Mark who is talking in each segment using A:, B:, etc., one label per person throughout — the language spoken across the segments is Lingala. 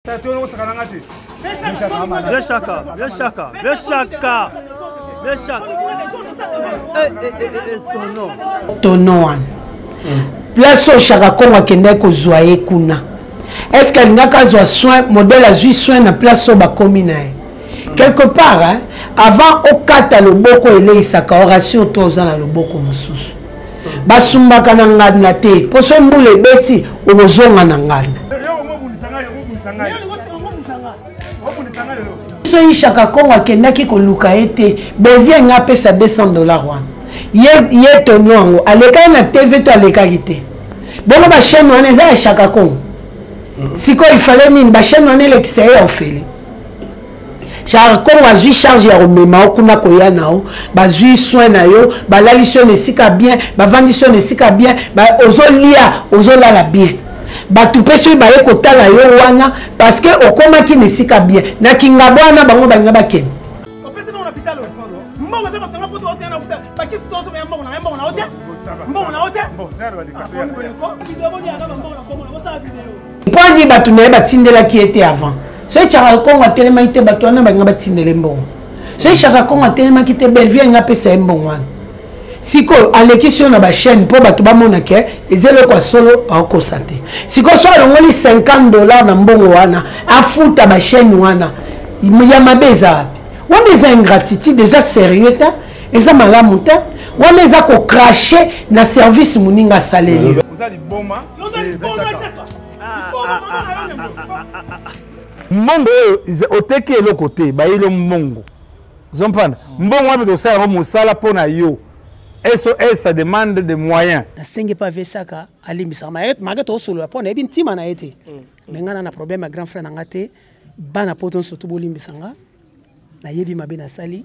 A: Viens Chaka, viens Chaka, viens Chaka, viens Chaka. Eh, eh, eh, eh, tono.
B: Tono wana. Place oyo Chaka Kongo akendaki kozwa ye kuna. Est-ce que alingaka azwa soin, modèle azwi soin na place oyo bakomi na ye? Quelque part, hein, avant okata loboko eleisaka, rassure toi oza na loboko mosusu. Basumbaka na nganda te, mpo soki mbula ebeti okozonga na nganda. Soki Shaka Kongo akendaki koluka ye te, Bellevue nga apesa 200 dollars wana. Ye, ye tono yango alekaki na TV to alekaki te. Bongo ba chaîne wana eza ya Shaka Kongo. Sikoyo il fallait nini ba chaîne wana elekisa ye ofele. Shaka Kongo azwi charge ya komema yo kuna koya na yo, bazwi soin na yo, balalisi yo na esika bien, bavandisi yo na esika bien, ozolia, ozolala bien. Bato mpe soki baye kotala yo wana parce que okomaki na esika bien na kingabwa wana bango balinga bakende.
C: Opesi bango na hôpital mbongo eza batonga poto oteya na futa bakisi tozo ya mbongo na mbongo na ote mbongo na ote
B: mpo ani bato na ye batindelaki ye te avant. Soki Shaka Kongo atelemaki te bato wana balinga batindele mbongo. Soki Shaka Kongo atelemaki te Bellevue alinga apesa ye mbongo wana. Sikoyo alekisi yo na bachaîne mpo bato bamona ke eza eloko ya solo, aokosa te. Sikoyo so alongoli 50 dollars na mbongo wana afuta bachaîne wana ya mabe eza wapi? Wana eza ingratitude, eza sérieux te, eza malamu te. Wana eza kocrache na service moninga asaleli yo.
A: Oza liboma. Mbongo oyo oteki eloko te, bayeli yo mbongo. Ozompana mbongo wapi tosala yango mosala mpo na yo. SOS, ça demande de moyens.
C: Nasengi pa vieux Shaka alimbisaka malgré tosolola mpo nayebi ntima na ye te. Mais nga na na problème ya grand frère na nga te. Bana poto surtout bolimbisa nga. Nayebi mabe nasali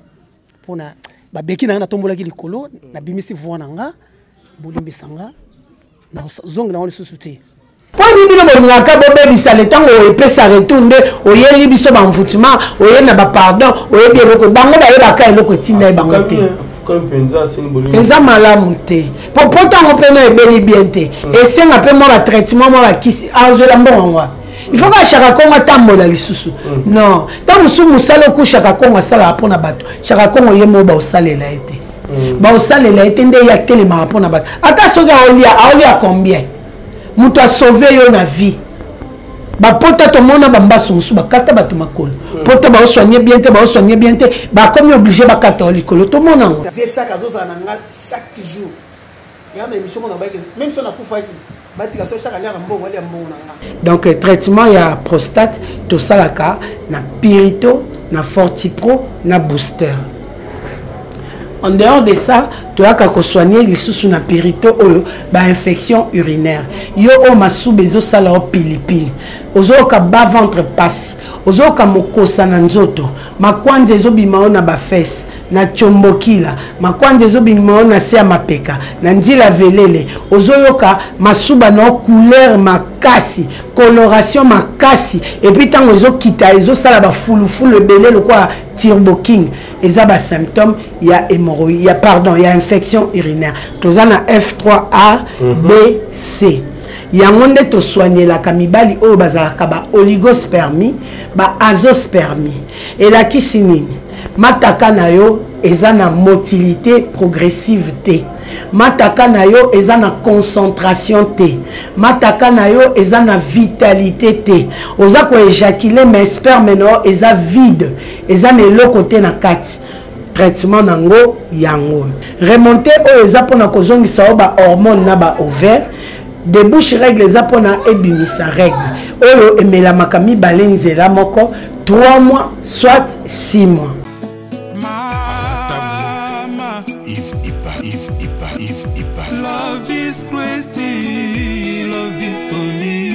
C: mpo na babeki na nga natombolaki likolo, nabimisi voix na nga, bolimbisa nga. Nazongela yango lisusu te.
B: Mpo nini bino bolingaka bobebisa le ntango epesa retour nde oyeli biso ba envoûtement, oyeli na ba pardon, oyebi eloko bango bayebaka eloko etinda ye bango te. Eza malamu te. Po po ntango mpe na ebeli bien te. Esenga mpe mwa ba traitement, mwa ba kisi, azwela mbongo yango wapi? Il faut que Shaka Kongo atambola lisusu. Non, ntango mosusu mosala oku Shaka Kongo asalaka mpo na bato. Shaka Kongo ye moko baosalela ye te. Baosalela ye te nde ye atelemaka mpo na bato. Ata soki aolia, aolia combien? Moto asauve yo na vie. Bapota tomona bambasu mosusu bakata bato makolo. Pota baosoigne bien te, baosoigne bien te, bakomi obligé bakata yo likolo. Tomona yango.
C: Vieux Shaka azozala na nga chaque jour. Ya na émission mona bayeke, même si on akufaki, batika so Shaka aliaka mbongo, alia mbongo na nga.
B: Donc traitement ya prostate tosalaka na Purito, na Fortipro, na booster. En dehors de ça, toyaka ko soigner lisusu na Purito oyo ba infection urinaire. Yo oyo masuba ezosala yo pilipili. Ozoyoka bas ventre pasi, ozoyoka mokosa na nzoto, makwanza ezobima yo na ba fesses, na tchombokila, makwanza ezobima yo na se ya mapeka, na nzila velele, ozoyoka masuba na yo couleur makasi, coloration makasi, et puis tango ezokita ezosala ba fulufulu ebele lokola Turbo King. Eza ba symptômes ya hémorroïde, ya pardon, ya infection urinaire. Toza na F3A, B, C. Yango nde tosoignelaka mibali oyo bazalaka ba oligospermie, ba azoospermie. Elakisi nini? Mataka na yo eza na motilité progressive te. Mataka na yo eza na concentration te. Mataka na yo eza na vitalité te. Oza ko éjaculer mais sperme na yo eza vide. Eza na eloko te na kati. Traitement nango yango. Remonter oyo eza pona kozongisa yo ba hormones na ba ovaires. Débouche règle eza pona ebimisa règle. Oyo emelamaka mibale nzela moko 3 mois soit 6 mois.
D: Mama,
E: Yves Ipa, Yves Ipa, Yves Ipa.
D: Love is crazy, love is funny.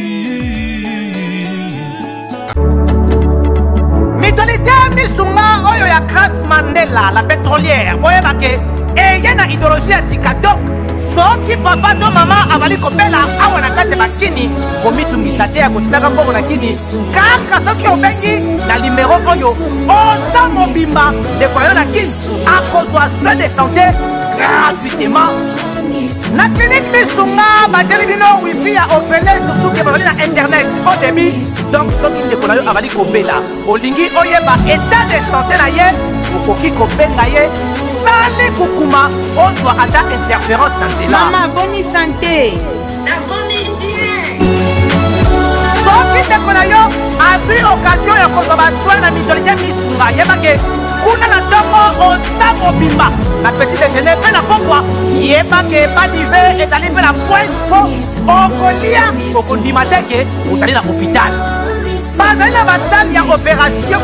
F: Mutualité misunga oyo ya Grace Mandela la pétrolière boyeba ke eye na idéologie ya sika donc soki papa to mama azali kobela awa na kati ya bakini komitungisa te ya kotindaka mbongo na kini kaka soki obengi na limero oyo oza mobimba ndeko ya yo na kini akozwa soin de santé gratuitement. Na clinique Misunga batieli bino wifi ya ofele, surtout ke bazali na internet au débit. Donc soki ndeko na yo azali kobela, olingi oyeba état de santé na ye, okoki kobenga ye sale kukuma, ozwa ata interférence na nzela.
G: Mama, boni santé? Nakomi bien.
F: Soki ndeko na yo azwi occasion ya kozwa basoin na mutualité Misunga, yebake kuna na ntongo oza mobimba na petit déjeuner mpe na pokwa, yebake badive ezali mpe na pointe mpo okolia, okondima te ke ozali na hôpital. Bazali na basale ya opération,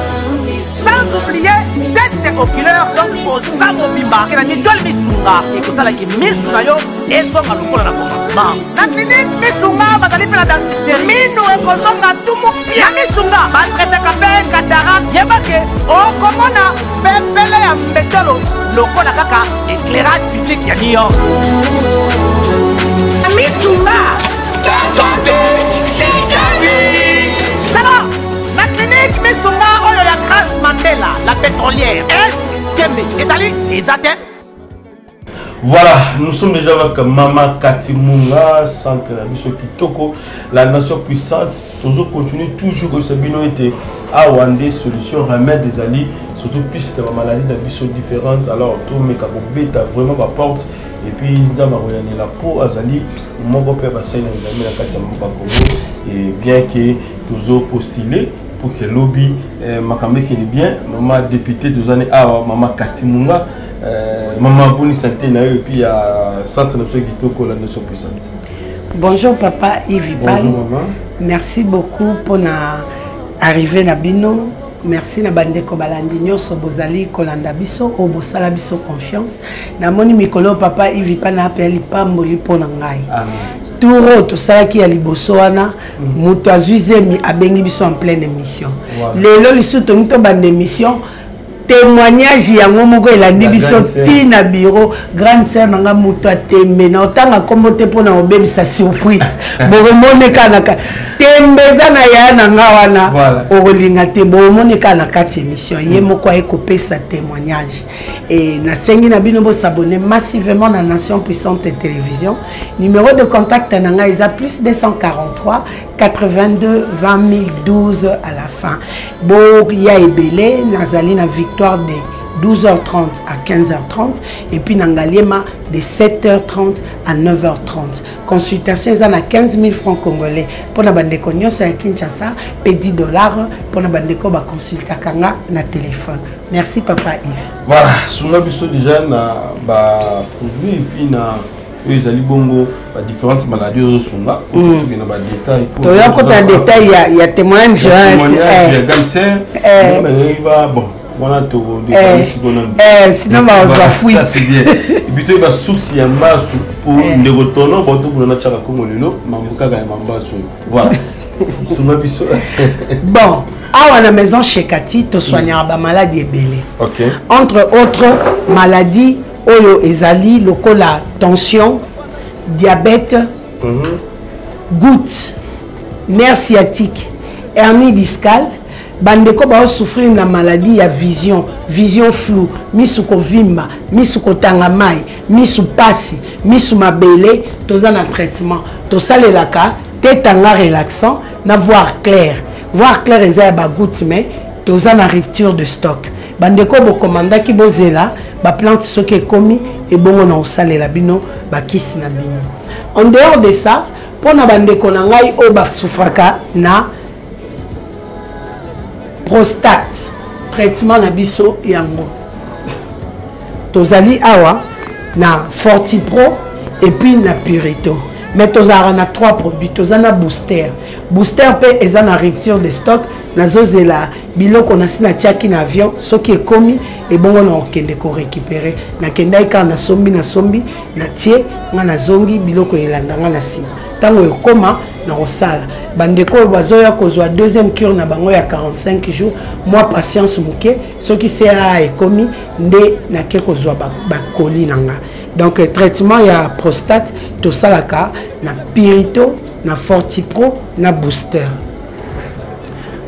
F: sans oublier test oculaire. Donc oza mobimba ke na mutuelle Misunga ekosalaki misu na yo ezonga lokola na commencement. Na clinique Misunga bazali mpe na dentiste, minu ekozonga tumu pia. Na Misunga batraitaka mpe cataracte, yebake okomona pepele ya mbetolo lokola kaka éclairage public ya New York.
G: Misunga, santé, c'est
F: Tala na clinique Misunga oyo ya Grace Mandela la pétrolière, est tembe ezali eza te.
H: Voilà, nous sommes déjà avec Mama Katimunga, centre na biso kitoko, la nation puissante. Toujours continuer, toujours que Sabino était awa nde solution, remède ezali, surtout plus de maladie na biso différentes. Alors tout meka kobeta vraiment ba porte et puis Nzambe akoyanela po azali moko mpe basali na Nzambe na kati ya mboka Congo. Et bien que tozo postuler pour que lobby makambo ekende bien, mama député tozani awa, mama Katimunga, mama, boni santé na yo et puis ya centre na biso kitoko, la nation puissante?
B: Bonjour papa Yves.
H: Bonjour maman.
B: Merci beaucoup pour na arrivée na bino. Merci na bandeko balandi nyonso bozali kolanda biso oyo bosala biso confiance. Namoni mikolo papa Yves pana ape lipamboli mpo na ngai. Tour oyo tosalaki ya liboso wana, moto azwi zemi abengi biso en pleine émission. Lelo lisusu tongi tobanda émission, témoignage yango moko elandi biso ti na bureau. Grande sœur na nga, moto atembe na otanga nkombo te mpona kobebisa surprise, bokomoneka na tembe eza na yaya na nga wana, okolinga te, bokomoneka na kati émission, ye moko aye kopesa témoignage. E nasengi na bino bosabonner massivement na Nation Puissante Télévision. Numéro de contact na ngai eza plus 243 82 20 012 à la fin. Boya ebele, nazali na Victoire de 12h30 à 15h30 et puis na Ngaliema de 7h30 à 9h30. Consultation eza na 15 000 francs congolais mpona bandeko nyonso ya Kinshasa mpe 10 $ mpona bandeko baconsultaka nga na téléphone. Merci papa Yves.
H: Voilà, sunga biso déjà na baproduit et puis na oyo ezali bongo badifférentes maladies ozosunga, tokende na badétail.
B: Toya kota détail ya témoignage.
H: Ya gamser ba, bon, wana todétaille sikoyo nanu.
B: Sinon bazwa fuite.
H: Et puis toyeba source ya mbasu po ndeko tono bato na tiaka kongo lelo mambo kaka ya mambasu. Voilà, sunga biso.
B: Bon, awa na maison chez Kati tosoignaka bamaladi ebele, entre autres maladie oyo ezali lokola tension, diabète, goutte, nerf sciatique, hernie discale. Bandeko baosouffrir na maladie ya vision, vision flou, misu kovimba, misu kotanga mai, misu pasi, misu mabele, toza na traitement. Tosalelaka tetanga relaxant na voir clair. Voir clair eza ya bagoutte, mais toza na rupture de stock. Bandeko bokomandaki, bozela baplante, soki ekomi ebongo na kosalela bino bakisi na bino. En dehors de ça, mpo na bandeko na ngai oyo basouffraka na prostate, traitement na biso yango tozali awa na Fortipro et puis na Purito, mais tozalaka na trois produits. Toza na booster. Booster mpe eza na rupture de stock, nazozela biloko nasi natiaki na avion, soki ekomi ebongo na kokende korécupérer. Nakendaki kaka, nasombi, nasombi, natie nga, nazongi, biloko elanda nga na nsima. Ntango ekóma na kosala, bandeko oyo bazoya kozwa deuxième cure na bango ya 45 jours, mwa patience moke, soki caa ekomi nde nake kozwa bakoli na nga. Donc traitement ya prostate tosalaka na Purito, na Fortipro, na booster.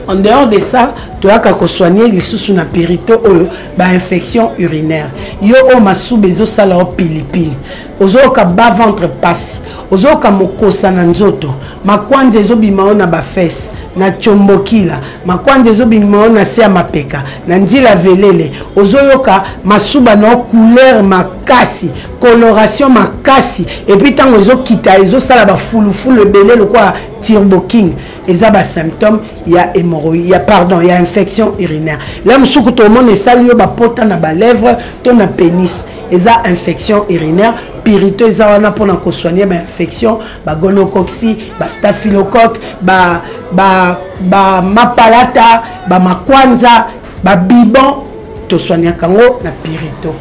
B: En dehors de ça, toyaka kosoigne lisusu na pirito oyo bainfection urinaire. Yo oyo masuba ezosala yo pilipili, ozoyoka bas ventre pasi, ozoyoka mokosa na nzoto, makwanza ezobima yo na bafese, na tchombokila, makwanza ezobima yo na se ya mapeka, na nzila velele, ozoyoka masuba na yo couleur makasi, coloration makasi, epuis ntango ezokita ezosala bafulufulu ebele lokola turbo king. Eza ba symptômes ya hémorroïde, ya pardon, ya infection urinaire. La mosuku tomona esali yo bapota na ba lèvres to na pénis, eza infection urinaire. Pirito eza wana mpona kosoigne ba infection, ba gonococcie, ba staphylocoque, ba, ba, ba mapalata, ba makwanza, ba bibon, tosoignaka yango na pirito.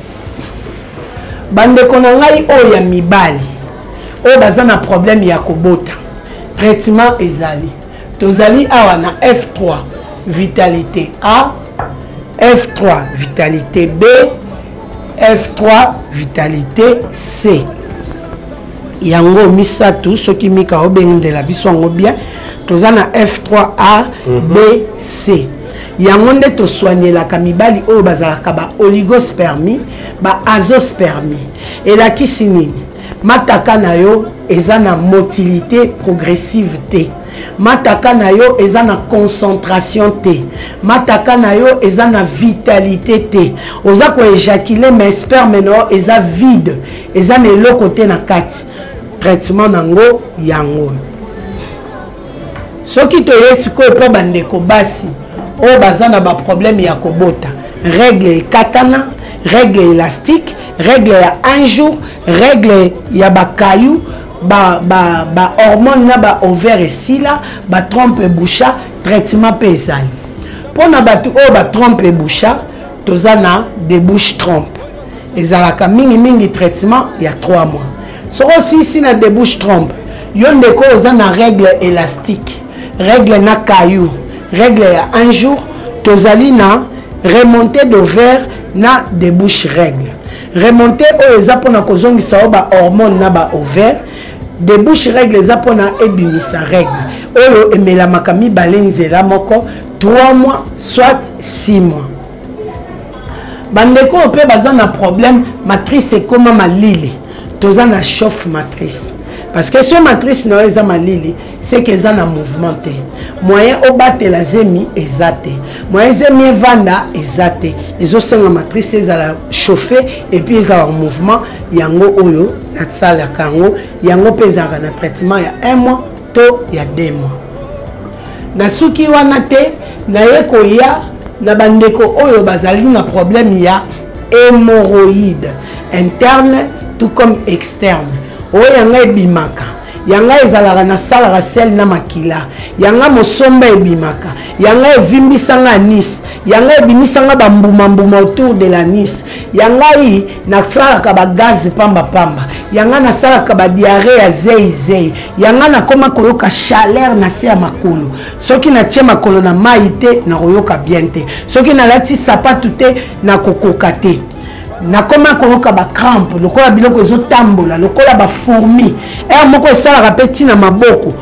B: Bandeko na ngai oyo ya mibali oyo baza na problème ya kobota, traitement ezali. Tozali awa na F3 vitalité A, F3 vitalité B, F3 vitalité C. Yango misato, soki mika obengela biso yango bien, toza na F3 A, B, C. Yango nde tosoignelaka mibali oyo bazalaka ba oligospermie, ba azoospermie. Elakisi nini? Mataka na yo eza na motilité progressive te, mataka na yo eza na concentration te, mataka na yo eza na vitalité te, oza koéjaculer mais sperme na yo eza vide, eza na eloko te na kati. Traitement nango yango. Soki toye sikoyo mpo bandeko basi oyo baza na baproblème ya kobota, règle ekatana, règle élastique, règle ya un jour, règle ya bakayu, ba, ba, ba hormone na ba ovaire esila, ba trompe eboucha, traitement mpe ezali. Mpo na bato oyo ba trompe eboucha, toza na débouche trompe. Ezalaka mingimingi traitement ya 3 mois. Soki osilisi na débouche trompe, yo ndeko oza na règle élastique, règle na caillou, règle ya un jour, tozali na remontée d'ovaire na débouche règle. Remontée oyo eza mpona kozongisa yo ba hormone na ba ovaire, débouche règle eza mpona ebimisa règle oyo emelamaka mibale nzela moko, 3 mois soit 6 mois. Bandeko oyo mpe baza na problème matrice ekoma malili, toza na chauffe matrice, parce que so matrice na yo eza malili, c'est que eza na mouvement te, moyen obatela zemi eza te, moyen zemi evanda eza te, ezosenga matrice ezala chauffe et puis ezala en mouvement. Yango oyo nasalaka yango, yango mpe ezalaka na traitement ya 1 mois to ya 2 mois. Nasuki wana te, naye koya na bandeko oyo bazali na problème ya hémorroïde interne tout comme externe. Oyo yanga ebimaka, yanga ezalaka nasalaka sel na makila, yanga mosomba ebimaka, yanga evimbisanga anis, yanga ebimisanga bambuma-mbuma autour de l'anis, yangai nasalaka bagaz pamba-pamba, yanga nasalaka badiare ya zei-zei, yanga nakoma koyoka chaleur na se ya makolo. Soki natie makolo na mai te, nakoyoka bien te. Soki nalati sapatu te, nakokoka te. Nakoma koyoka ba crampe lokola biloko ezotambola, lokola ba fourmi. Heure moko esalaka pe ntina maboko,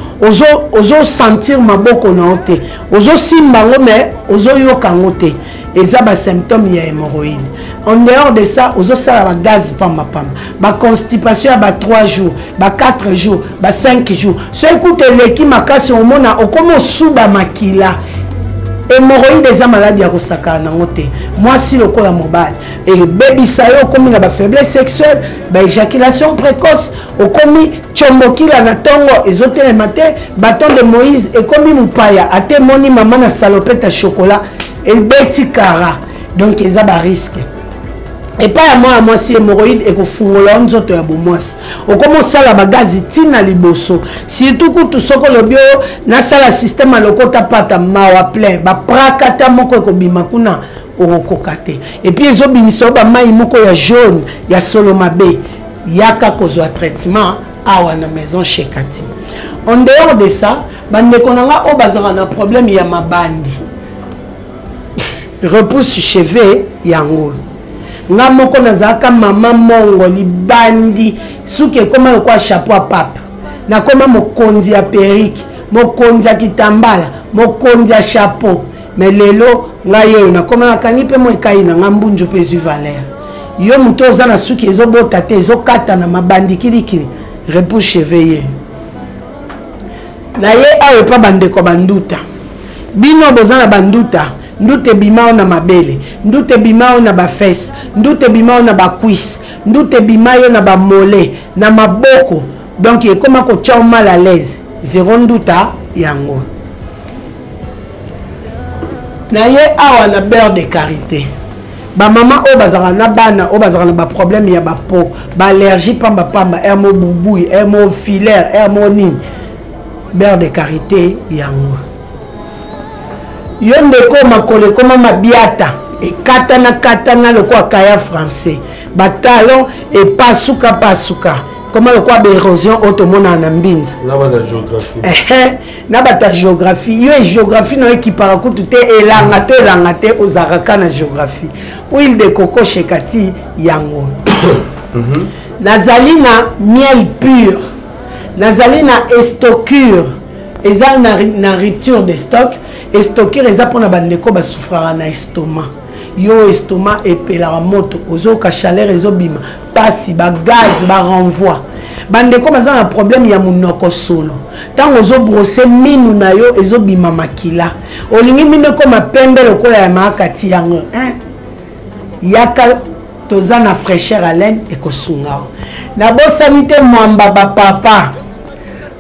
B: ozo sentir maboko na yo te, ozosimba yango mais ozoyoka yango te. Eza ba symptômes ya hémorroïde. En dehors de ça, ozosala ba gaz pamba pamba, ba constipation ya ba 3 jours, ba 4 jours, ba 5 jours. Soki kutu eleki makasi, omona okomi osuba makila. Hémorroïde eza maladi ya kosakana nango te, mwasi lokola mobali. Ebebisa yo, okomi na ba faiblesse sexuelle, ba éjaculation précoce, okomi tchombokila na tongo ezotelema te, bâton de Moïse ekomi mopaya, ate moni mama na salopette ya chocolat ebeti kara. Donc eza ba risque. Epai ya mwana mwasi, hémorroïde ekofungola yo nzoto ya bomwasi, okoma osala bagazi ntina liboso, surtout kutu soki olobi oyo nasala système ya lokota pata, mawa plein, baprakata moko ekobima kuna, okokoka te. Et puis ezobimisa yo bamai moko ya jaune ya solo mabe. Yaka kozwa traitement awa na maison chez Kati. En dehors de ça, bandeko na nga oyo bazalaka na problème ya mabandi, repousse cheveux, yango nga moko nazalaka mama mongo libandi, suki ekoma lokola chapeau ya pape, nakoma mokonzi ya perruque. Mokonzi ya kitambala, mokonzi ya chapeau. Mais lelo ngai oyo nakoma nakangi mpe mwa ekai na ngai mbunju mpe ezwi valeur. Yo moto oza na suki ezobota te, ezokatana mabandi kilikili, repousse cheveux ye. Na ye awa epa bandeko banduta. Bino boza na banduta, nduta ebima yo na mabele, nduta ebima yo na bafese, nduta ebima yo na bacuisse, nduta ebima yo na bamole, na maboko. Donc ekoma kotia yo mal à l'aise. Zero nduta yango. Na ye awa na beurre de karité. Ba mama oyo bazalaka na bana oyo bazalaka na ba problème ya ba peau, ba allergie pamba pamba, air mo bubui, air mo filaire, air mo nini. Beurre de karité yango. Yo ndeko makolo ekoma mabiata, ekatana katana lokola kaya français. Ba talon epasuka pasuka. Koma lokola ba érosion oyo tomonaka na mbinza.
H: Na ba géographie.
B: Ehe. Na bato ya géographie, yo géographie na yo ekipaka kutu te, elanga to elanga te, ozalaka kaka na géographie. Huile de coco chez Cathy yango. Nazali na miel pur, nazali na estocure, eza na rupture de stock. Estocure eza mpona bandeko basouffraka na estomac. Yo estomac epelaka moto, ozoyoka chaleur ezobima, pasi, ba gaz, ba renvoi. Bandeko baza na problème ya monoko solo. Tango ozo brosser minu na yo ezobima makila. Olingi minu ekoma pembe lokola ya maakati yango, hein? Yaka toza na fraîcheur haleine ekosunga yo. Nabosani te mwamba ba papa.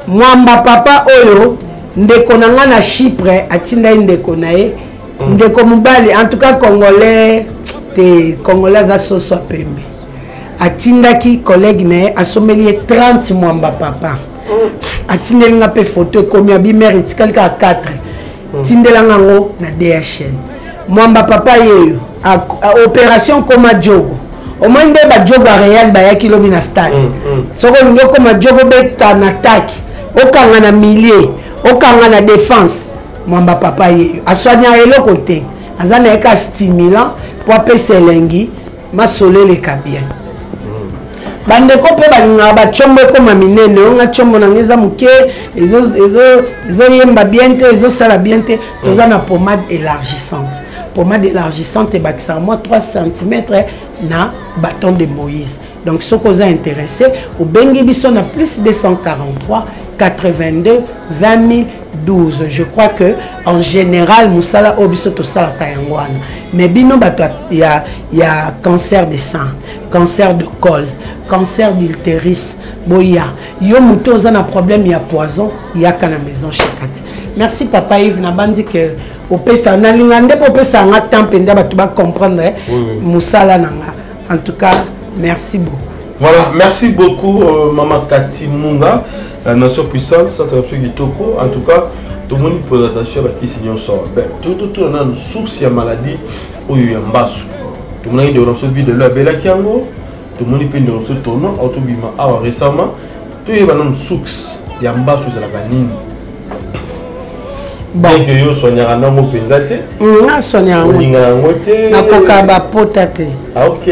B: Mwamba papa oyo ndeko na nga na Chypre atindaki ndeko na ye. Ndeko mobali, en tout cas congolais te, congolais aza soso ya pembe. Atindaki collègue na ye asombeli ye 30 mwamba papa. Atindeli nga pe photo ekomi abi mère etikali kaka 4. Tindela nga ngo na DHL. Mwamba papa yeyo, opération koma jogo. Omoni nde ba jogo ya Real bayaki lobi na stade. Soko olingi okoma jogo beta na attaque, okanga na milieu, okanga na défense. Mwamba papa yeyo asoignaka eloko te, aza na ye ka stimulant po apesa elengi, masolo eleka bien. Bandeko mpe balingaka bacombo ekoma minene, oyo nga combo na nga eza moke, ezoyemba bien te, ezosala bien te. Toza na pommade élargissante. Pommade élargissante ebakisaka mwa 3 centimètres na bâton de Moïse. Donc soki oza intéressé, obengi biso na plus 243 82 20 012. Je crois que en général mosala oyo biso tosalaka yango wana. Mais bino bato ya cancer de sang, cancer de col, cancer d'utérus, boya. Yo moto oza na problème ya poison, yaka na maison chez Cathy. Merci papa Yves, nabandi que opesa nalinga nde po opesa nga temps mpenza bato ba comprendre mosala na nga. En tout cas, merci beaucoup.
H: Voilà, merci beaucoup Maman Cathy Munga, la nation puissante, centre d'Afrique du Toko. En tout cas, tout le monde présentation avec qui signe sort. Ben, tout tout tout on a une source ya maladie oyo ya mbasu. Tout le monde de l'onso vie de l'eau bela kiango. Tout le monde peut de l'onso tourno autobima awa récemment. Tout y a une source ya mbasu za la banine.
B: Bon.
H: Bien que yo soignaka nango mpenza te.
B: Nga soignaka yango.
H: Olinga yango te.
B: Nakoka ba pota te.
H: Ah, ok.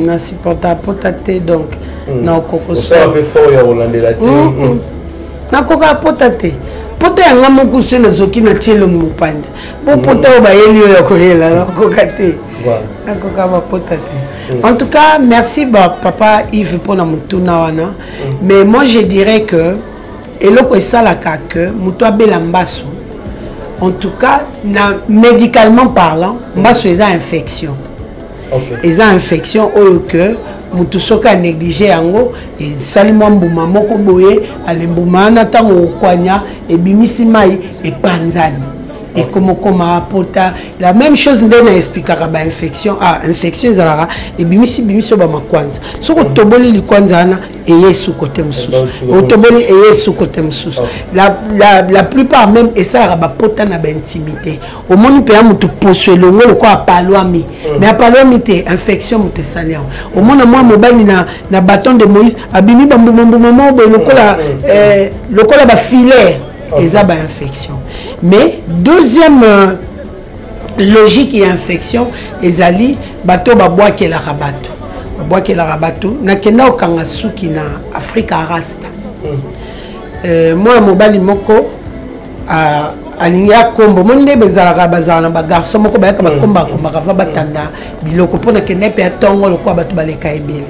B: Na supporta pota te donc nakoka
H: Osala pe fort ya kolandela te.
B: Nakoka pota te. Pota ya nga moko se nazoki na tie elongi mopanzi. Bo pota oyo bayeli oyo ya koyela nakoka te. Nakoka ba pota te. En tout cas, merci ba papa Yves mpona motuna wana. Mais moi je dirais que eloko esalaka que moto abela mbasu, en tout cas na médicalement parlant, mbasu eza infection. Eza infection oyo que moto soki a néglige yango esali mwa mbuma moko boye, ale mbuma wana ntango okwanya ebimisi mai epanzani ekomokoma pota. La même chose nde na explikaka ba infection. Ah, infection ezalaka ebimisi bimisi oyo ba makwanza. Soki otoboli likwanza wana eye su kote mosusu, otoboli eye su kote mosusu. La plupart même esalaka bapota na baintimité. Omoni mpenza moto poso elongo lokola apalwami, mais apalwami te, infection moto esali yango. Omona mwa mobali na bâton de Moïse abimi bambumambuma moko boye lokola bafilaire, eza bainfection. Mais deuxième logique ya infection ezali bato babwakelaka bato, babwakelaka bato. Nakenda kokanga suki na Afrika Rasta. Mwana mobali moko Alingi akomba, omoni nde bezalaka, bazala na bagarçon moko bayaka bakomba, akombaka va batanda biloko mpo na kende mpe atongo lokola bato baleka ebele.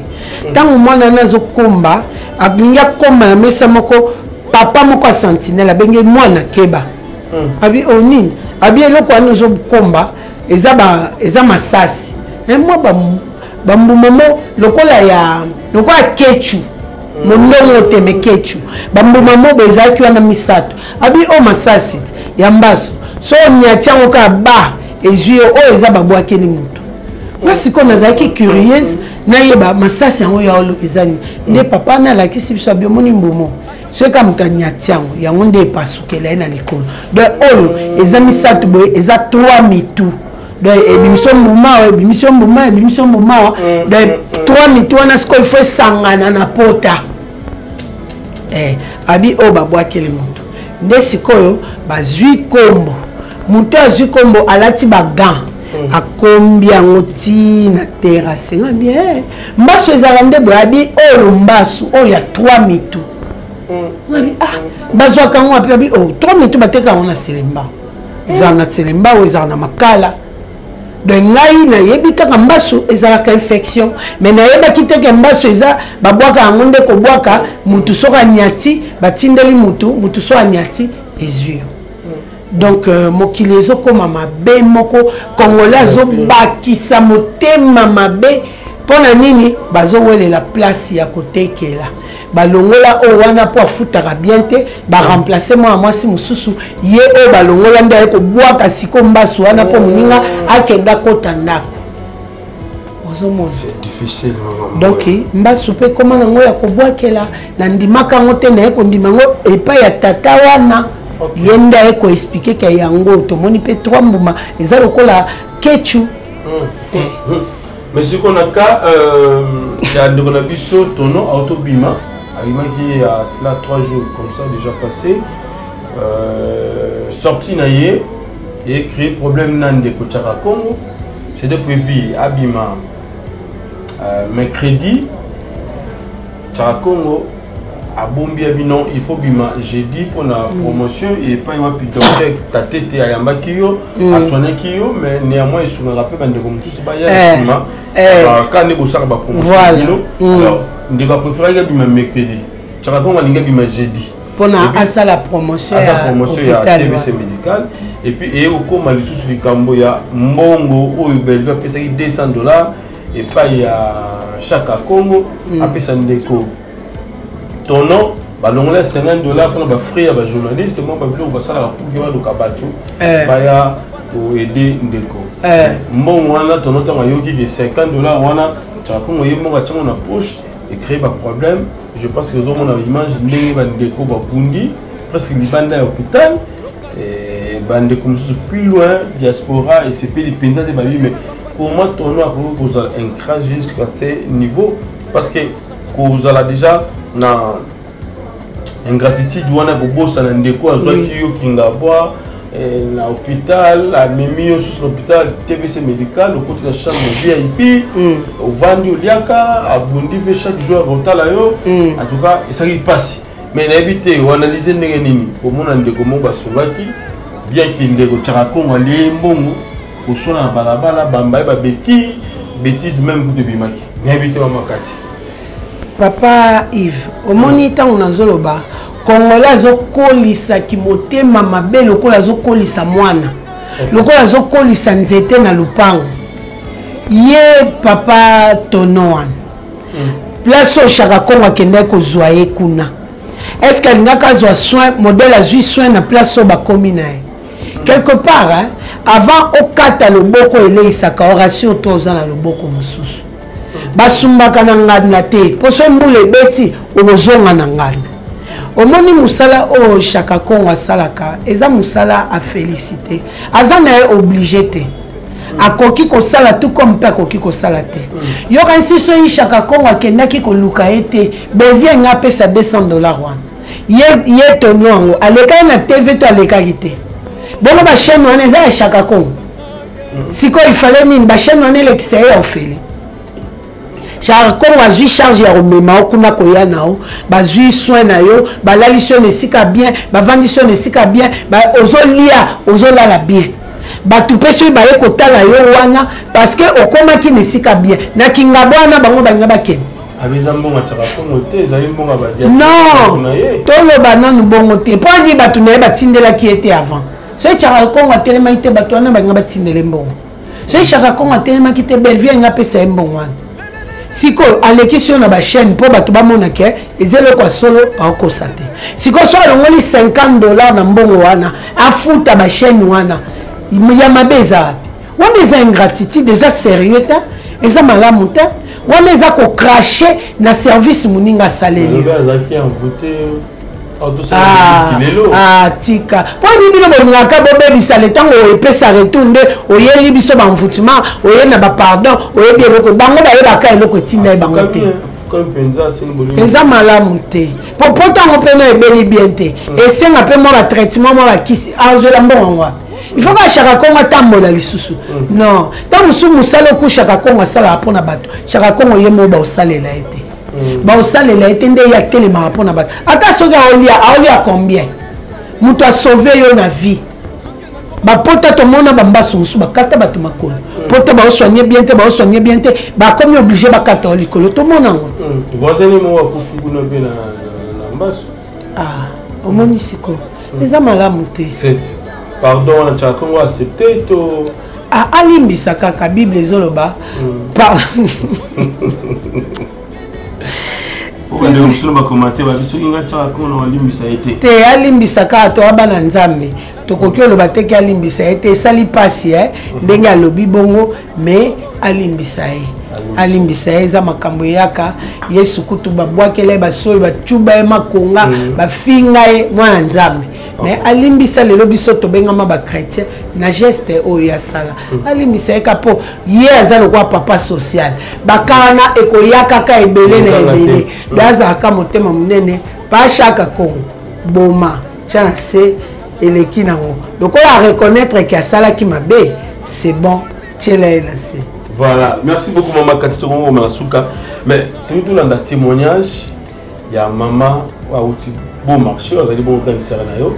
B: Ntango mwana wana azokomba, alingi akomba na mesa moko, papa moko ya sentinelle abenge mwana: "Keba." Abi: "O nini?" Abi: "Eloko wana ozokomba eza, eza masasi." Mwa bambuma mo lokola ya lokola kechu, mondongo te, me kechu, bambuma mo boye ezalaki wana misato. Abi: "O masasi ya mbaso, so oniati yango kaka ba ezwi yo, oyo eza babwakeli moto." Nga sikoyo nazalaki curieuse nayeba masasi yango ya olo eza nini. Nde papa na alakisi biso, abi: "Omoni mbumo, soki kaka moto anyati yango, yango nde epasukela ye na likolo. Donc oyo eza misato boye, eza trois mitu. Donc ebimisi mbuma awa, ebimisi mbuma, ebimisi mbuma awa. Donc trois mitu wana sikoyo ifo esangana na pota." Abi oyo babwakeli moto. Nde sikoyo bazwi kombo, moto azwi kombo, alati bagants, akombi yango ti na terrasse. Nga bi: "Mbasu ezalaka nde boye?" Abi: "Oyo mbasu oyo ya trois mitu." Nga bi: "Ah, bazwaka yango wapi?" Abi: "Oh, trois mitu bateka yango na Selemba, ezalaka na Selemba oyo ezalaka na Makala." Donc ngai nayebi kaka mbasu ezalaka infection, mais nayebaki te ke mbasu eza babwaka yango nde kobwaka mutu soki anyati, batindeli mutu, mutu so anyati ezwi yo. Donc mokili ezokóma mabe moko, Congolais azobakisa motema mabe. Mpo na nini? Bazowelela place ya kotekela. Balongola oyo wana mpo afutaka bien te, baremplace mwana mwasi mosusu. Ye oyo balongola nde aye kobwaka siko mbasu wana mpo moninga akende akota ndako. Ozomona?
H: Difficile, maman.
B: Donc mbasu mpe ekóma nango ya kobwakela. Nandimaka yango te, naye kondima yango epai ya tata wana. Ye nde aye koexpliquer ke yango tomoni mpe trois mbuma eza lokola kechu.
H: Mais sikoyo na cas ya ndeko na biso Tono autobima, abimaki ya cela 3 jours comme ça déjà passé, sorti na ye ecréé problème na ndeko Tiaka Congo. C'était prévu abima mercredi, Tiaka Congo abombi ya bino, il faut bima jeudi mpona promotion. Epai wapi docteur Tatete ayambaki yo, asoignaki yo, mais néanmoins esungaka mpe bandeko mosusu baya na nsima kaka nde bosaka bapromotion bino. Alors ndeko apréféraki abima mercredi, Tiaka Congo alingi abima jeudi.
B: Mpona asala promotion.
H: Asala promotion ya TVC médical. Et puis eye kokóma lisusu likambo ya mbongo oyo Belvi apesaki, 200 $, epai ya Chaka Congo apesa ndeko Tono. Balongola 50 $ mpona bafrais ya bajournaliste, mwa babiloko basalaka puki baluka bato baya koaider ndeko. Mbongo wana, Tono ntango ayoki ke 50 $ wana Chaka Congo ye moko atiango na poche, ecréé baproblème. Je pense que ozomona image ndenge bandeko babundi presque libanda ya hôpital. Bandeko mosusu plus loin, diaspora esepeli mpenza te. Babi: "Mais comment Tono akoki kozala ingrat jusqu'à ce niveau?" Parce que kozala déjà na ingratitude wana, kobosana ndeko azwaki yo Kingabwa na hôpital, amemi yo susu na hôpital TVC médical, okoti na chambre VIP, ovandi, oliaka, abundi mpe chaque jour akotala yo. En tout cas esalaki mpasi. Mais nayebi te oanalyse ndenge nini komona ndeko moko basungaki, bien ke ndeko Tiaka Kongo alie mbongo, koswana na balabala, bamba ye babeki bétise, même kutu ebimaki. Nayebi te, mama Kati.
B: Papa Yves, omoni, ntango nazoloba, Congolais azokolisaki motema mabe lokola azokolisa mwana, lokola azokolisa nzete na lupango. Ye papa Tono wana, place oyo Chaka Kongo akendaki kozwa ye kuna, est ce que alingaki azwa soin modèle azwi soin na place oyo bakomi na ye? Quelque part, hein, avant okata loboko eleisaka, orassure to oza na loboko mosusu. Basumbaka na nganda te, mpo so mbula ebeti, okozonga na nganda. Omoni mosala oyo Chaka Kongo asalaka eza mosala afélicité. Aza na ye obligé te, akoki kosala tout comme mpe akoki kosala te. Yokanisi soki Chaka Kongo akendaki koluka ye te, Bevie nga apesa 200 $ wana, ye, ye Tono yango alekaki na TV to alekaki te? Bongo bachaîne wana eza ya Chaka Kongo. Sikoyo ifale nini? Bachaîne wana elekisa ye ya ofele. Chaka Kongo azwi charge ya komema yo kuna, koya na yo, bazwi soin na yo, balalisi yo na esika bien, bavandisi yo na esika bien, ozolia, ozolala bien. Bato mpe soki baye kotala yo wana, parce que okomaki na esika bien na Kingabo wana, bango balinga bakende. Non, toloba nanu bongo te. Mpo ani bato na ye batindelaki ye te avant? Soki Chaka Kongo atelemaki te, bato wana balinga batindele mbongo? Soki Chaka Kongo atelemaki te, Bellevie alinga apesa ye mbongo wana? Sikoyo alekisi yo na bachaîne mpo bato bamona ke eza eloko ya solo, aokosa te. Sikoyo so alongoli 50 $ na mbongo wana, afuta bachaîne wana, ya mabe eza wapi? Wana eza ingratitude, eza sérieux te, eza malamu te. Wana eza kocracher na service moninga asaleli. Ah, ah, tika. Mpo nini bino bolingaka bobebisa le ntango epesa retour? Nde oyeli biso bamvutima, oye na bapardon, oyebi eloko bango bayebaka, eloko etinda ye bango te. Eza malamu te, po po ntango mpe na ebeli bien te, esenga mpe mwa batraitement, mwa bakisi. Azwela mbongo yango wapi? Il faut ka Chaka Kongo atambola lisusu? Non, ntango mosusu mosala oku Chaka Kongo asalaka mpona bato, Chaka Kongo ye moko baosalela ye te, baosalela ye te. Nde ye atelemaka mpona bato, ata soki aolia, aolia combien? Moto asauve yo na vie. Bapota tomona bambasu mosusu bakata bato makolo, pota baosoigne bien te, baosoigne bien te, bakomi obligé bakata yo likolo. Tomona yango te.
H: Voisin moko akufi kuna mpe na mbasu.
B: Ah, omoni sikoyo, eza malamu te.
H: Pardon wana Chaka Kongo accepté to?
B: Ah, alimbisa kaka. Bible ezoloba.
H: Bandeko mosusu bakomate babi soki nga Chaka Kongo na walimbisa ye te.
B: Te, alimbisa kaka. Toa bana Nzambe, tokoki oloba te ke alimbisa ye te. Esali mpasi e ndenge alobi bongo, mais alimbisa ye, alimbisa ye. Eza makambo eyaka. Yesu kutu babwakela ye basoyi, bacuba ye makonga, bafinga ye, mwana Nzambe, mais alimbisa. Lelo biso tobengama bachrétien, na geste oyo asala, alimbisa ye ka mpo ye aza lokola papa social. Bakana ekoya kaka ebele na ebele, do azalaka motema monene. Pa Chaka Kongo, boma tia na se, eleki nango. Lokola areconnaître ke asalaki mabe, c'est bon, tiela ye na se.
H: Voilà, merci beaucoup mama Kati. Tokongo na suka, mais toyi tolanda témoignage ya mama auti Beau Marché, azali bongo otangisaka na yo.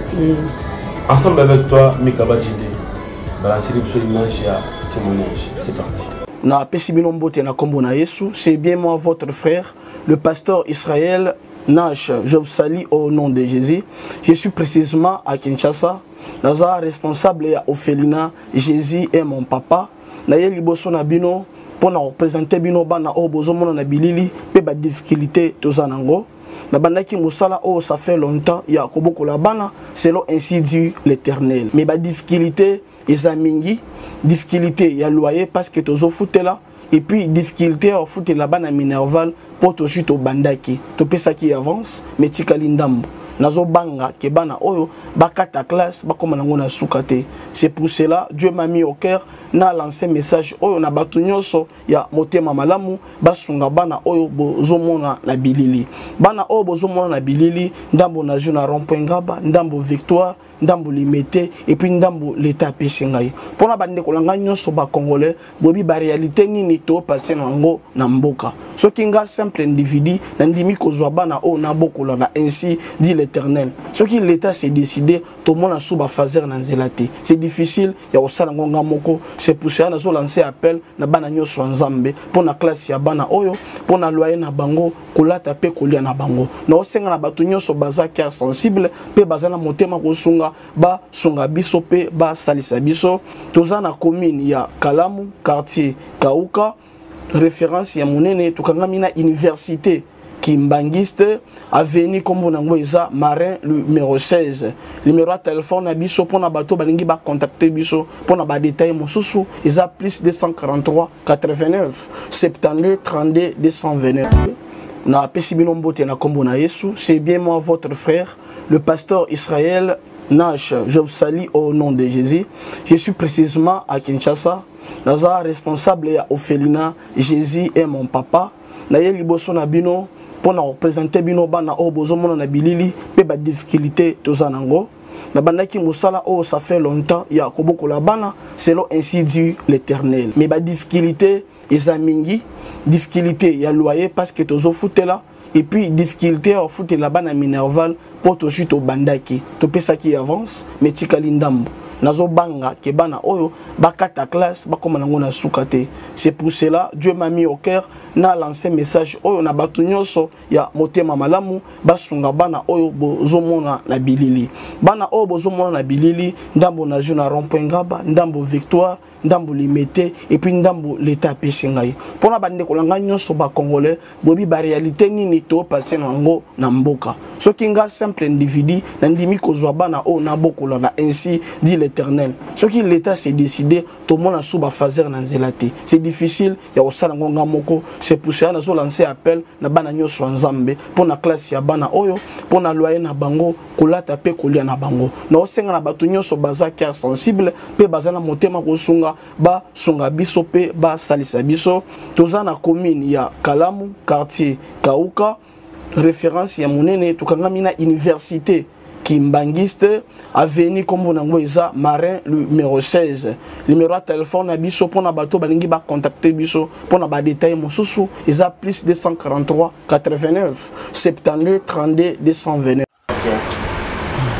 H: Ensemble avec toi, Mika Bajide, balancer biso image ya témoignage. C'est parti.
I: Napesi bino mbote na kombo na Yesu. C'est bien moi, votre frère, le pasteur Israël Nash. Je vous salue au nom de Jésus. Je suis précisément à Kinshasa, naza responsable ya orphelinat Jésus est mon papa. Naye liboso na bino mpo na kopresente bino bana oyo bozomona na bilili mpe badifficulté toza nango. Nabandaki mosala oyo ça fait longtemps ya kobokola bana selon ainsi dit l'Éternel, mais badifficulté eza mingi. Difficulté ya loyer parce que tozofutela, et puis difficulté ya kofutela bana minerval mpo tozwi, tobandaki, topesaki avance mais tikali ndambo. Nazobanga ke bana oyo bakata classe, bakóma nango na suka te. C'est pour cela Dieu m'a mis au cœur na lancé message oyo na bato nyonso ya motema malamu, basunga bana oyo bozomona na bilili. Bana oyo bozomona na bilili, ndambo nazwi na rond point Ngaba, ndambo Victoire, ndambo Limete, et puis ndambo leta apesi ngai. Mpona bandeko na ngai nyonso bacongolais, boyebi baréalité nini topase nango na mboka. Soki nga simple individu nandimi kozwa bana oyo nabokola na ainsi dit l'Éternel, soki l'État s'est décidé, tomona su bafaser na nzela te. C'est difficile ya kosala yango nga moko. C'est pour cela nazolancer appel na bana nyonso ya Nzambe mpo na classe ya bana oyo, mpo na loyer na bango, kolata mpe kolia na bango. Naosenga na bato nyonso baza cœur sensible mpe baza na motema kosunga, basunga biso mpe basalisa biso. Toza na commune ya Kalamu, quartier Kauka, référence ya monene. Tokangami na université Kimbangiste, avenue kombo nango eza Marin numéro 16. Numéro ya telefone na biso mpona bato balingi bacontacte biso mpona badetail mosusu eza plus 243 89 72 32 229. Napesi bino mbote na kombo na Yesu. C'est bien moi, votre frère, le pasteur Israël Nash. Je vous salue au nom de Jésus. Je suis précisément à Kinshasa, naza responsable ya orphelinat Jésus est mon papa. Naye liboso na bino mpo na kopresente bino bana oyo bozomona na bilili mpe badifficulté toza nango. Nabandaki mosala oyo ça fait longtemps ya kobokola bana selon ainsi dit l'Éternel. Mais ba difficulté eza mingi, difficulté ya loyer parce que tozofutela et puis difficulté ya kofutela bana minerval mpo tozwi tobandaki topesaki avance mais tikali ndambo nazobanga ke bana oyo bakata classe bakoma nango na suka te. C'est pour cela Dieu m'a mis au cœur na lancer message oyo na bato nyonso ya motema malamu basunga bana oyo bozomona na bilili. Bana oyo bozomona na bilili, ndambo na jeu na rond-point Ngaba, ndambo Victoire, ndambo Limete et puis ndambo l'État apesi ngai. Mpona bandeko na ngai nyonso ba Congolais, boyebi ba réalité nini to passer na yango na mboka. Soki nga simple individu nandimi kozwa bana oyo nabokola na ainsi dit l'Éternel. Soki l'État s'est décidé, tomona sous ba phaser na nzela te. C'est difficile ya kosala yango nga moko. C'est pour cela nazo lancer appel na bana nyonso ya Nzambe mpona classe ya bana oyo, mpona loyer na bango, kolata mpe kolia na bango. Naosenga na bato nyonso baza cœur sensible mpe baza na motema kosunga, basunga biso mpe basalisa biso. Toza na commune ya Kalamu, quartier Kauka, référence ya monene. Tokangami na université Kimbanguiste, avenue kombo nango eza Marin numéro 16. Numéro ya téléphone na biso mpona bato balingi ba contacter biso mpona ba détail mosusu eza plus 243 89 72 32 229.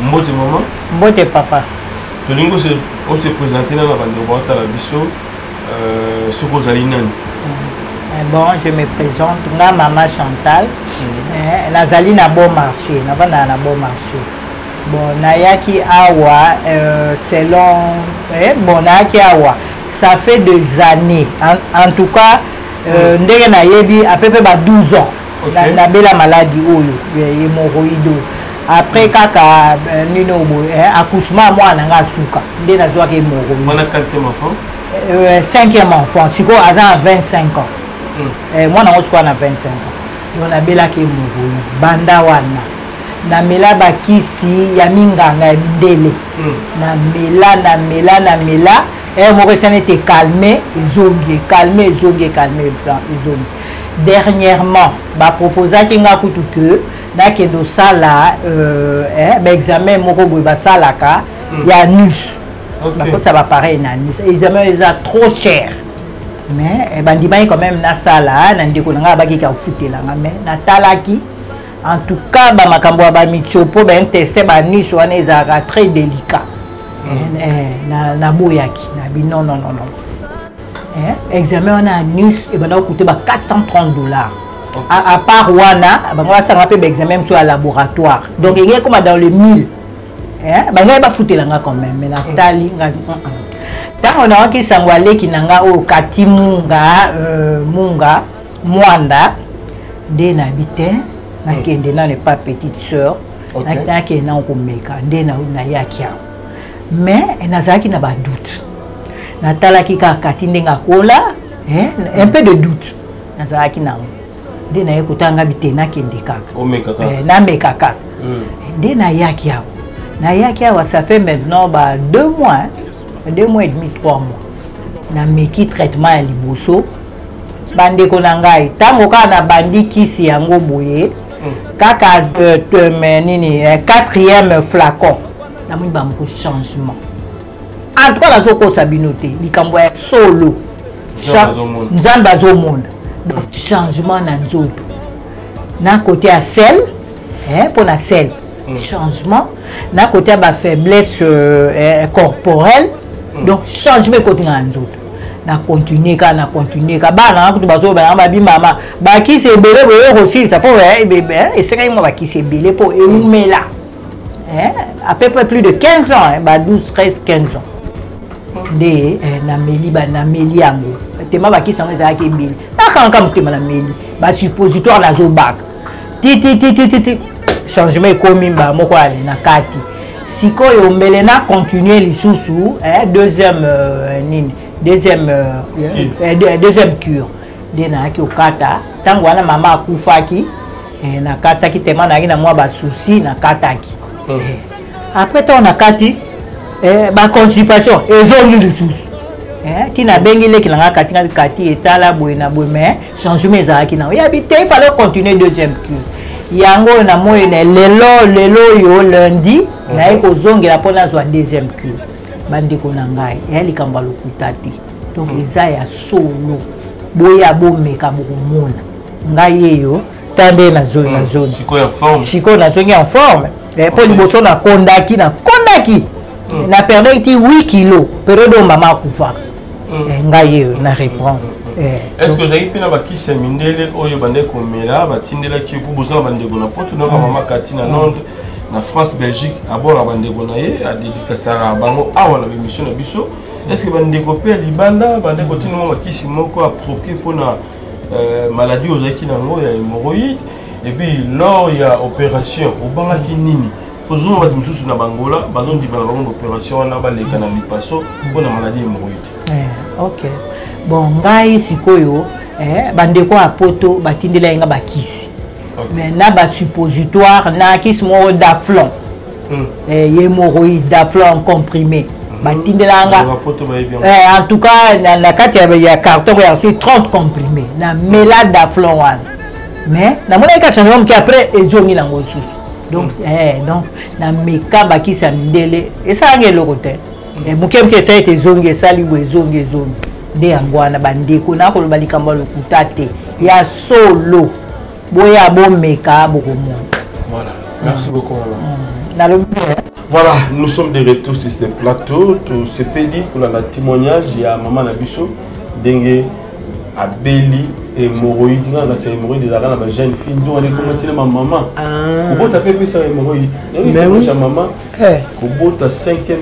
H: Mbote mama.
J: Mbote papa.
H: Tolingi ose présenter na bandeko baotala biso, soki ozali nani?
J: Bon, je me présente, nga mama Chantal. Nazali na bon marché, navandaka na bon marché. Bon, nayaki awa selon bon, nayaki awa ça fait des années. En tout cas, ndenge nayebi à peu près ba 12 ans. Nabela maladie oyo hémorroïde oyo. Après kaka nini oyo boye, accouchement ya mwana nga asuka nde nazwaki hémorroïde.
H: Wana quatrième enfant?
J: Cinquième enfant. Sikoyo aza na 25 ans. Mwana yango sikoyo na 25 ans. Donc nabelaki hémorroïde banda wana, namela bakisi ya minganga ya mindele. Namela, namela, namela, moko esani ete calme, ezongi, ecalme, ezongi, ecalme, ezongi. Dernièrement baproposaki nga kutu ke nakende osala baexamen moko boye basalaka ya anus. Bakotisa bapareil na anus. Examen oyo eza trop cher, mais bandimaki quand même nasala na ndeko na ngai abakiki afutelanga. Mais natalaki, en tout cas bamakambo ya bamitiopo, baintestin, banus wana ezalaka très délicat. Naboyaki, nabi non, non, non, non. Examen wana anus ebanda kokute ba 430 $. À part wana, bango basanga mpe baexamen mosusu ya laboratoire, donc engei ekoma dans le 1000. Bangai bafutelanga quand même, mais natali nga ntango nawaki sango aleki na nga oyo Kati Munga, Munga Mwanda, nde nayebi te, nakende nano epa petite sœur. Nakende nano komeka, nde nayaki awa, mais nazalaki na badoute. Natalaki kaka Kati ndenge akola, un peu de doute nazalaki nango. Nde naye kotanga bite, nakende kaka, nameka kaka. Nde nayaki awa, nayaki awa ça fait maintenant ba 2 mois, hein? 2 mois et demi, 3 mois. Nameki traitement ya liboso, bandeko na ngai, ntango kaka nabandi kisi yango boye kaka nini, quatrième flacon, namoni bamoko changement. En tout cas nazokosa bino te, likambo ya solo, Nzambe azomona. Donc changement na nzoto, na côté ya sel, mpo na sel, changement na côté ya bafaiblesse corporelle. Donc changement ekoti na nzoto. Na continue kaka, na continue kaka. Bana nanga kutu bazoba nanga, babi mama, bakisi ebele boye kosilisa mpo esengaki mwa bakisi ebele mpo eumela à peu près plus de 15 ans, ba 12, 13, 15 ans. Nde nameli, nameli yango tema, bakisi yango ezalaki ebele, nakangaka motema, nameli basuppositoire, nazobaka tititititi, changement ekomi mbala moko ale na kati. Sikoyo mbele na continue lisusu deuxième nini, deuxième cure, nde nayaki kokata. Ntango wana mama akufaki, nakataki tema, nayaki na mwa basusi, nakataki. Après ntango nakati, baconstipation ezongi lisusu. Ntina abengi leki na nga Kati, nga Kati, etala boye na boye, mais changement ezalaki nango yabi te, il fallait continuer deuxième cure. Yango oyo na moi na lelo, lelo oyo lundi. Naye kozongela mpo nazwa deuxième cure. Bandeko na ngai, eya likambo ya lokuta te. Donc eza ya solo. Boya bomeka bokomona. Ngai yeyo ta nde nazongi nazongi. Sikoyo nazongi en forme. Mpo liboso nakondaki nakondaki na perdaki ti 8 kilo periode oyo mama akufaka. Ngai yeyo na reprendre.
H: Est ce que ozalaki mpe na bakisi ya mindele oyo bandaki komela batindelaki yo mpo boza na bandeko na poto noka mama Kati na Londres, na France, Belgique, abora bandeko na ye adedikasaka bango awa na bemission na biso. Est ce que bandeko mpe ya libanda bandaki kotinda mwa bakisi moko approprie mpona maladie ozalaki nango ya hémorroïde? Et puis lors ya opération obangaki nini? Ozonga bato mosusu na bangola bazondima na bango baopération wana baleka na lipaso mpona maladie hémorroïde.
J: Ok, bon, ngai sikoyo bandeko ya poto batindela ye nga bakisi, mais na basuppositoire na kisi moko Daflon, hémorroïde Daflon comprimé batindela nga. En tout cas na kati ya carton ya reçu 30 comprimé na mela Daflon wana, mais namonaki ka changement moke, après ezongi nango lisusu. Donc donc nameka bakisi ya mindele, esalanga eloko te. Moke moke esali ete ezongi, esali boye, ezongi, ezongi. Nde yango wana bandeko nakoloba likambo ya lokuta te, ya solo. Boya bomeka bokomona.
H: Voilà, merci beaucoup maman.
J: Nalobi.
H: Voilà, nous sommes de retour sur ce plateau. Tosepeli kolanda témoignage ya mama na biso ndenge abeli hémorroïde. Nga kasi hémorroïde ezalaka na bajeune fille, nzoka nde ekoma ntina bamama. Kobota mpe epesaka hémorroïde. Ya mama kobota cinquième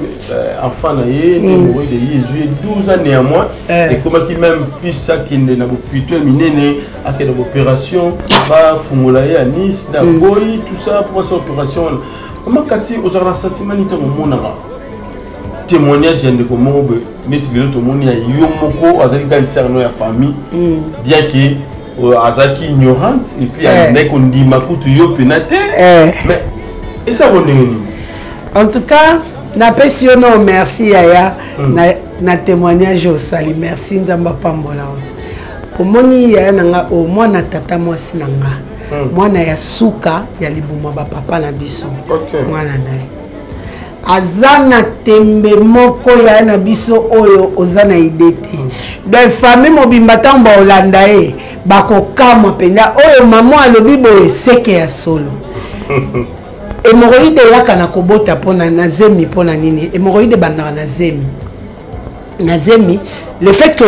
H: enfant na ye nde hémorroïde ye ezwi ye 12 ans. Néanmoins ekomaki même plus akende na bopito ya minene, akende baopération, bafungola ye anus na boyi, tout ça po basala opération wana. Mama Kati, ozalaka na sentiment nini ntango omonaka témoignage ya ndeko moko boye neti lelo tomoni ya yo moko azalaki grande sœur no ya famille, bien que azalaki ignorante et puis alingaki kondima kutu yo mpena te, mais esako ndenge nini?
B: En tout cas napesi yo no merci yaya na témoignage osali. Merci, Nzambe apambola yo. Omoni yaya na nga o mwana tata mwasi na nga, mwana ya suka ya libuma bapapa na biso, mwana na ye aza na tembe moko yaya na biso oyo oza na idée te. Donc famille mobimba ntango baolanda ye bakokamwa mpenza. Oyo mama alobi boye seke ya solo. Hémorroïde eyaka na kobota mpona na zemi. Mpona nini hémorroïde ebandaka na zemi? Na zemi, le fait que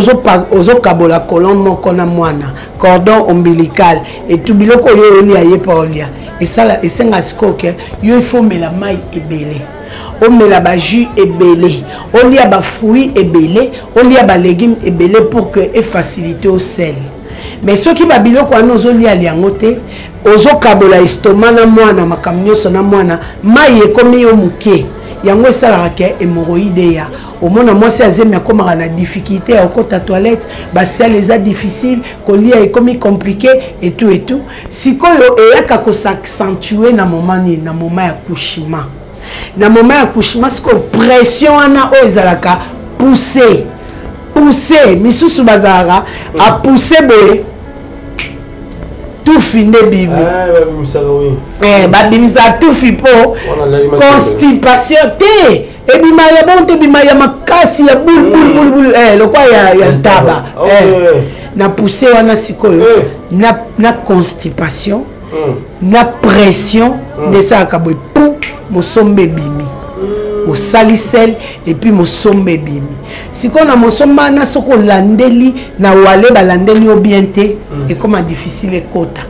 B: ozokabola colon moko na mwana, cordon ombilical etu biloko oyo olia ye mpa olia, esala esenga sikoyo ke yo il faut omela mai ebele, omela bajus ebele, olia bafruit ebele, olia balégume ebele pour que efacilité o selles. Mais soki babiloko wana ozolia yango te, ozokabola estomac na mwana, makambo nyonso na mwana, mai ekomi yo moke, yango esalaka ke hémorroïde eya. Omona mwasi azemi akomaka na difficulté ya kokota toilette, basale eza difficile, kolia ekomi compliqué et tout et tout. Sikoyo eyaka kos'accentuer na moment nini? Na moment ya accouchement. Na moment ya accouchement sikoyo pression wana oyo ezalaka pousse pousse, misusu bazalaka apousse boye, tufi nde bimi, babimisaka tufi mpo constipation te. Ebima ya bongo te, ebima ya makasi ya bulubulubulu lokwa ya ntaba na pousse wana. Sikoyo na constipation na pression nde esalaka boye pu mosomba ebimi. Osali selles et puis mosomba ebimi. Sikoyo na mosomba wana, soki olandeli na wale, balandeli yo bien te, ekoma difficile ekota.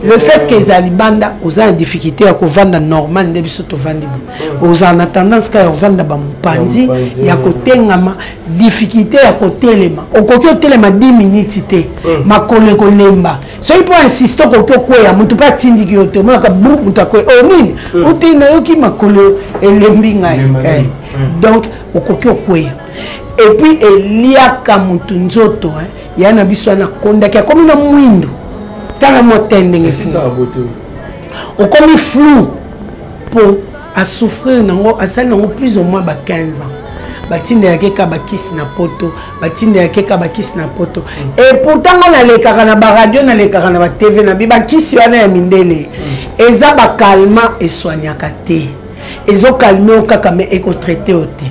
B: Le fait que eza libanda, oza na difficulté ya kovanda normal nde biso tovandi bo. Ozala na tendance kaka ya kovanda bamopanzi, ya kotengama, difficulté ya kotelema. Okoki otelema 10 minutes te, makolo ekolemba. Soki mpo insiste, okoki okweya, motu mpe atindiki yo te, omonaka bu moto akweya o nini ote nayoki makolo elembi ngai. Donc okoki okweya et puis eliaka motu nzoto. Ya na biso wana akondaki, akomi na mwindu, tala mwa te ndenge okomi flou mpo asouffrir nango. Asali nango plus ou moins ba 15 ans. Batindelaki ka bakisi na poto, batindelaki ka bakisi na poto. Et pourtant nga nalekaka na baradio, nalekaka na batv na bi bakisi wana ya mindele eza bacalmant, esoignaka te. Ezokalme yo kaka, mais ekotraite yo te.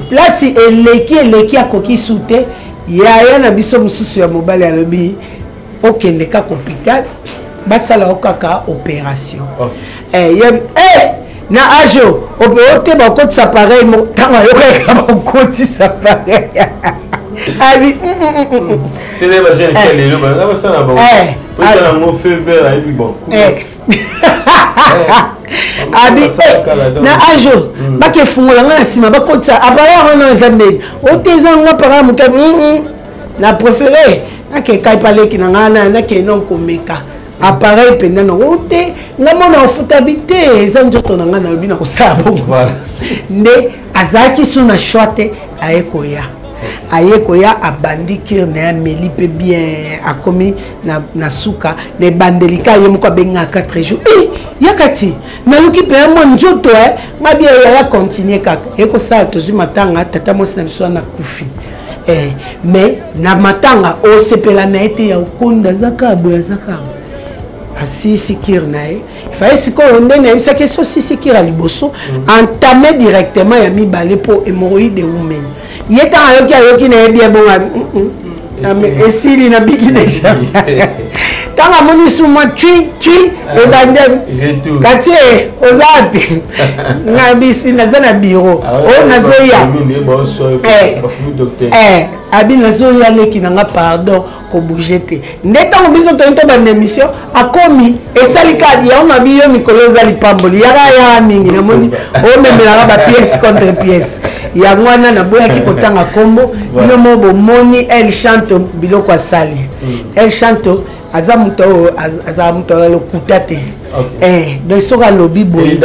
B: Place eleki eleki, akoki su te. Yaya na biso mosusu ya mobali alobi okende kaka hôpital, basala yo kaka opération. Eh, eh, na age oyo te bakotisa pareil moko. Ntango ayokaka bakotisa pareil, abi
H: C'est les jeunes qui lelo baza basala bango. Po yango feu vert ayebi bon.
B: Abi eh, na age oyo bakefungola nga na nsima, bakotisa appareil yango no eza ndenge oyo te, eza ngo appareil moke. Na préféré nakeka epaleki na ngai na nakende no komeka appareil mpenza nango te. Nga mona ofutabi te, eza nzoto na ngai, nalobi na kosala bongo. Nde azalaki su na choix te, aye koya, aye koya, abandi cure na ye, ameli mpe bien, akomi na suka na ebandeli ka ye moko abengaka 4 jours e yaka ti nayoki mpenza mwa nzoto e nga bia yaya, continue kaka ekosala. Tozwi matanga, tata mwasi na biso wana akufi. Eh, mais na matanga osepela na ye te ya okonda, aza kaka boye, aza kaka asisi cure na ye. Faye sikoyo nde nayebisaki so osisi cure ya liboso, entame directement ya mibale mpo hémorroïde eumeli ye. Ntango ayoki, ayoki na ye bien bongo, esili, nabiki déjà. Ntango amoni su mwa twi twi ebandi, kati e oza wapi? Nga bisi naza na bureau oyo, nazoya. Abi nazoya, leki na nga, pardon, kobouge te. Nde ntango biso toyini tobanda émission, akomi esali kadi yango mabi yo mikolo eza lipamboli yaka yaka mingi, namoni omemelaka bapièce contre pièce. Yango wana naboyaki kotanga nkombo bino mo bomoni. El Chanto, biloko asali, El Chanto aza moto oyo azala moto ya lokuta te. Donc soki alobi boye,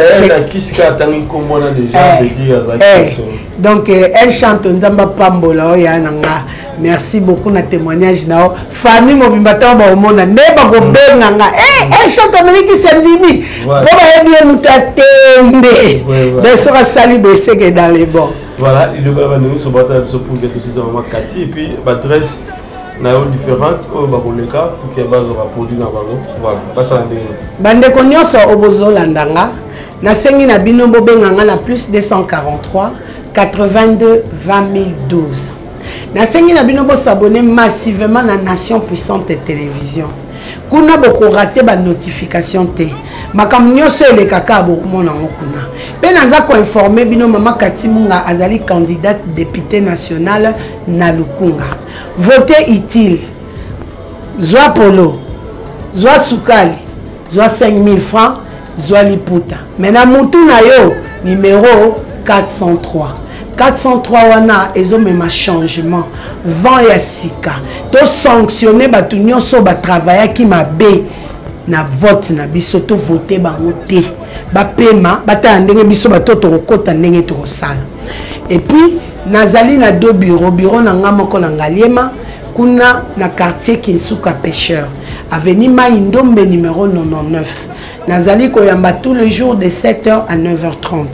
B: donc El Chanto, Nzambe apambola oyo ya na nga. Merci beaucoup na témoignage na yo. Famille mobimba ntango bakomona nde bakobenga nga: El Chanto amelikisi, andimi mpo bayebi ye moto atembe. Donc soki asali boye, seke dans les bons.
H: Voilà, iloba bandeko nyonso batala biso pour que tosisa mama Kati et puis baadresse na yo différente oyo bakoleka pour que bazwa baproduit na bango. Voilà, basala ndenge.
B: Bandeko nyonso oyo bozolanda nga, nasengi na bino bobenga nga na plus 243 82 20 012. Nasengi na bino bosabone massivement na Nation Puissante Télévision. Kuna bokorate banotification te, makambo nyonso elekaka bokomona yango kuna. Mpe naza koinforme bino, mama Kati Munga azali candidate député nationale na Lukunga. Vote utile, zwa polo, zwa sukali, zwa 5000 francs, zwa liputa, me na mutu na yo numero 403. 403 wana ezomema changement, vent ya sika. Tosanctionne bato nyonso batravayaki mabe na vote na biso, tovote bango te, bapema, batala ndenge biso bato tokokɔta, ndenge tokosala. Et puis nazali na deux bureau. Bureau na nga moko na Ngaliema kuna na quartier Kinsuka Pêcheur, avenue Mai Ndombe numéro 99. Nazali koyamba tous les jours de 7h à 9h30.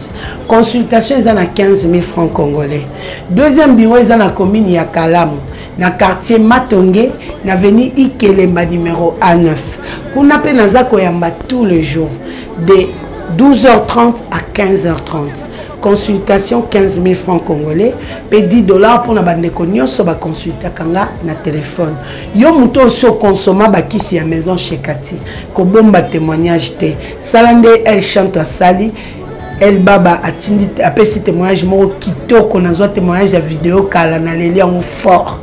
B: Consultation eza na 15 000 francs congolais. Deuxième bureau eza na commune ya Kalamu, na quartier Matonge, na avenue Ikelemba numéro A9. Kuna mpe naza koyamba tous les jours de 12h30 à 15h30. Consultation 15 000 francs congolais mpe 10 $ mpona bandeko nyonso baconsultaka nga na telefone. Yo moto osi okonsoma bakisi ya maison chez Kati, kobomba témoignage te, sala nde El Chanto asali. El Baba atindi, apesi témoignage moko kitoko. Nazwa témoignage ya video kala, naleli yango fort.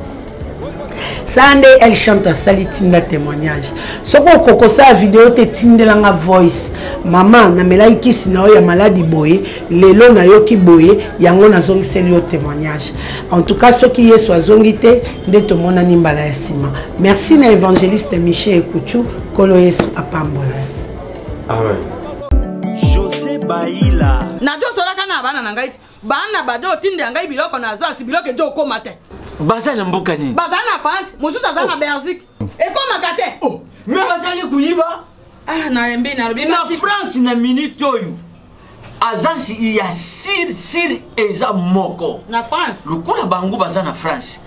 B: Sala nde El Chanto asali, tinda témoignage. Soki okoki kosala video te, tindelanga voice: "Mama, namelaki kisi na oyo ya maladi boye, lelo nayoki boye, yango nazongiseli yo témoignage." En tout cas, soki Yesu azongi te, nde tomonani mbala ya nsima. Merci na évangéliste Michel Ekuchu. Nkolo Yesu apambola.
H: Amen.
K: José Baila.
L: Nazosolaka na bana na ngai ti bana bade otindela ngai biloko na agence, biloko ezo okóma te.
K: Baza na mboka nini?
L: Bazali na France, mosusu aza na Belgique, ekómaka te.
K: Oh, me bazali koyiba.
L: Ah, nalembi, nalobi.
K: Na France, na minute oyo, agence ya sir sir eza moko
L: na France.
K: Lokola bango baza na France,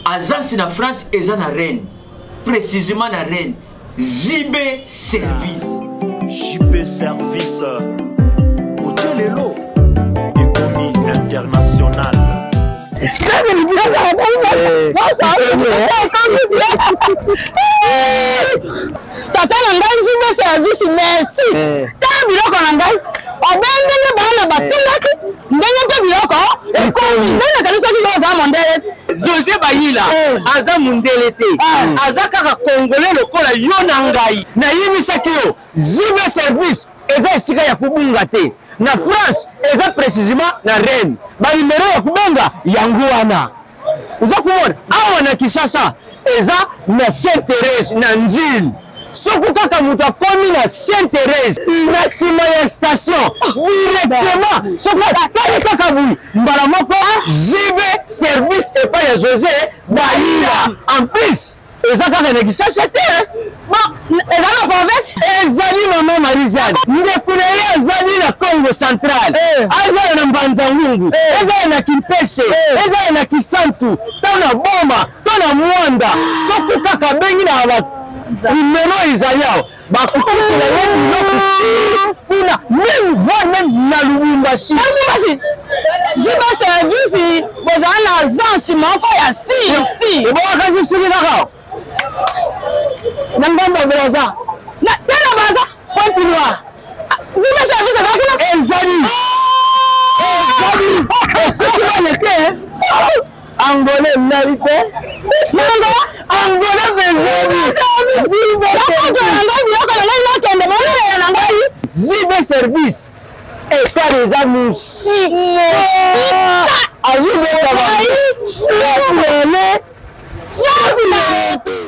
K: agence na France eza na Rennes, précisément na Rennes, JB Service.
M: JB Service otie lelo. International.
N: Tata na ngai nzimbe service, merci. Tala biloko na ngai obendenge bana batindaki ndenge mpe biloko ekomi. Ndenge nakanisaki yo oza mondele te.
O: Jose Bayila aza mundele te, aza kaka congolais lokola yo na ngai. Nayebisaki yo Zibe service eza esika ya kobunga te. Na France eza précisément na Rennes. Ba numero ya kobenga yango wana. Oza komona awa na Kinshasa eza na Sainte Thérèse na Nzile. Soki kaka moto akomi na Sainte Thérèse na nsima ya station directement, soki atali kaka boye mbala moko Zibe service epai ya Jose Bayila. En plus eza kaka na Kinshasa te,
N: bon, eza na province.
O: Ezali mama Marie-Jeanne, ndeko na ye azali na Congo central, azala na Mbanza Ngungu, ezala na Kimpese, ezala na Kisantu, to na Boma, to na Mwanda. Soki kaka abengi na ba numero ezali awa, bakokutela ye biloko ti kuna, même voire même na Lubumbashi.
N: Lubumbashi Ziba service bozala na agence moko ya si si.
O: Ebongaka soki kaka na ngambo ya Brazza.
N: Na tala Brazza.
O: Pointe Noire.
N: Ziba service eza kuna.
O: Ezali. Ezali. Soki baleke Angolais nali te.
N: Nanga
O: Angolais bezali.
N: Nakoto na ngai biloko na ngai nakende bolela na ngai.
O: Zibe service. Écart eza mosika. Azwi bongo.